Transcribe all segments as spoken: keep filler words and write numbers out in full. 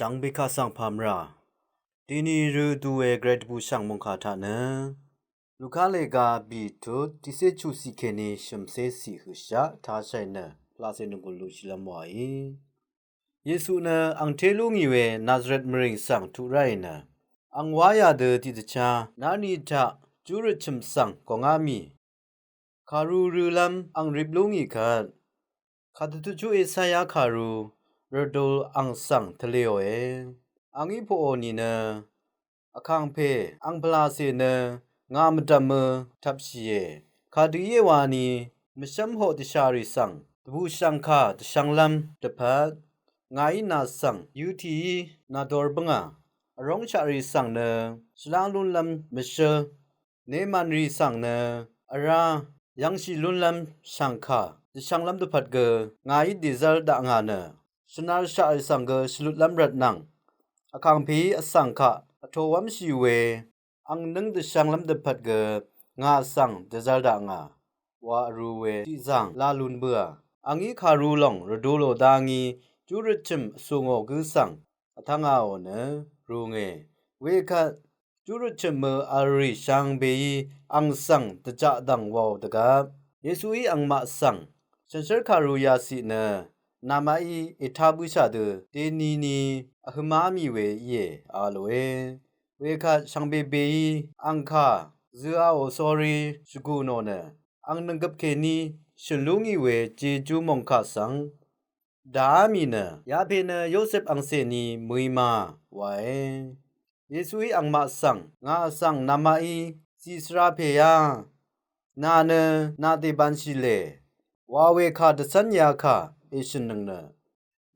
Shvngbe kaq svng pàmvrà deni rø du we gvray dvbùshv̀ng mòngkà taq nø Luka lèga bì tut tiqcé chuqciq kèní shø̀mcé ciq høqshaq tashàì nø pvlaqcè nònggùn luqshìlv́m wàí. Yesu nø angté lú ngì we Nazaret mvrìng svng tuq ráì nø ang wá yà dø tiqdvchá narni taq júrøt chø̀m svng gòngá mì kàru rølv́m ang rip lú ngì kvt, kàdvtutchú Esaya kàru rvdul ang svng tvlēòe. Angí poqò nìnø vkàngpè ang pvlacè nø ngà mvdv̀mø tvpshìe. Kàdø íe wani mvshv́mhoq dvshàrì svng dvbùshv̀ngkà dvshvnglv́m dvpvt ngàí nà svng yutií nàdor bǿngà. Vrúngshaqrì svng nø shvlá lúnlv́m mvshǿl nemànrì svng nø vrá yv̀ngshì lúnlv́m shv̀ngkà dvshvnglv́m dvpvt gø ngàí dèzv́r dakngà nø shvnarshaqrì svng gø shvlutlv́m rvtnvng vkàngpèí vsvng kaq vtowv́mshì we ang nǿng dvshvnglv́m dvpvt gø ngà svng dèzv́r dakngà wa vrū we tiqzàng lá lún bǿà. Angí kàru lòng rvdulò dá ngí júrøt chø̀m vsù ngò gǿ svng vtv́ngāò nø rūnge. Wekvt júrøt chø̀mø vlrì shvngbeí ang svng dvjaqdv̀ng wàò dvgvp Yesuí angmaq svng shànshér kàru yaciq nø namaqí ètá bǿshà dø deni ni vhømá mì we íe a lòe. Wekvt shvngbebeí ang kà zøaò sórí shvgù nò nø ang nònggøp kèní shø̀n lú ngì we jejú mòngkà svng dàá mì nø yapè nø Yosep angcèní mø̀í ma wae. Yesuí angmaq svng ngà svng namaqí zì svra pèá nà nø nà dèbanshì lè wa we kà dvcv́n yakà èshø̀nnøng nø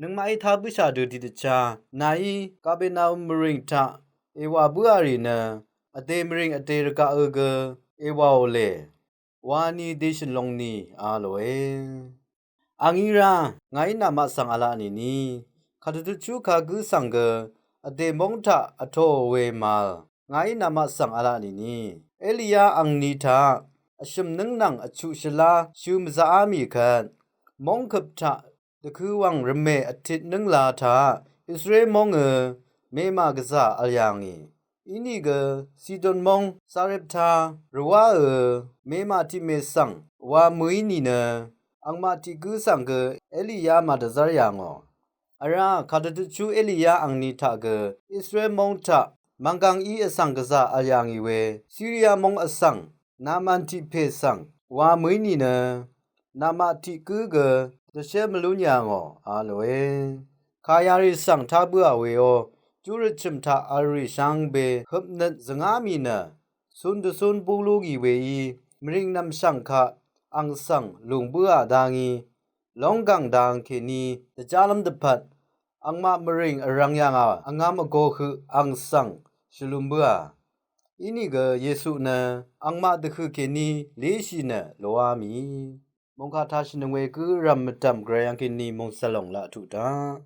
nøngmaqí tá bǿshà dø tiqdvchá nàí Kapernaum mvrìng taq èwà bǿà rì nø vdè mvrìng vdè rvgaqø gø èwàò lè wani dèshø̀n longni a lòe. Angí rá ngàí namaq svng v̄la nìni kàdvtutchú kagǿ svng gø vdè móng taq vtoò we màvl ngàí namaq svng v̄la nìni Eliya angni taq vshø̀m nǿng nvng vchuq shvlá shø̄ mvzaqá mì kvt móng køp taq dvkø̄ wv̀ng rvmè vtit nǿngla taq Israel móngø memà gvzà v̄l yà ngì. Inìgø Sidon móng Sarepta rvwáø memà tiqmè svng wa mø̀í nìnø angmaq tiq gǿ svng gø Eliya màdvzv́r yà ngò. Vrá kàdvtutchú Eliya angni taq gø Israel móng taq mv̀nggvng í vsvng gvzà v̄l yà ngì we Siriya móng vsvng Naman tiq pè svng wa mø̀í nìnø namaq tiq gǿ gø dvshé mvlún yà ngò a lòe. Kà yarì svng tá bǿà weó júrøt chø̀m taq vlrì shvngbe høpnøt zvngá mì nø cun dvcún bú lú ngì weí mvrìng nv̀mshv̀ng kaq ang svng lùng bǿà dá ngí lónggàng dang kèní dvjálv́m dvpvt angmaq mvrìng vrvng yà ngà vngvm vgō høq ang svng shvlum bǿà. Inìgø Yesu nø angmaq dvhø̀ kèní léshì nø loá mì mòngkà tashìnøng we gǿ rv̀m mvdv̀m gvray angkèní mòngsvlòng laq tuq taq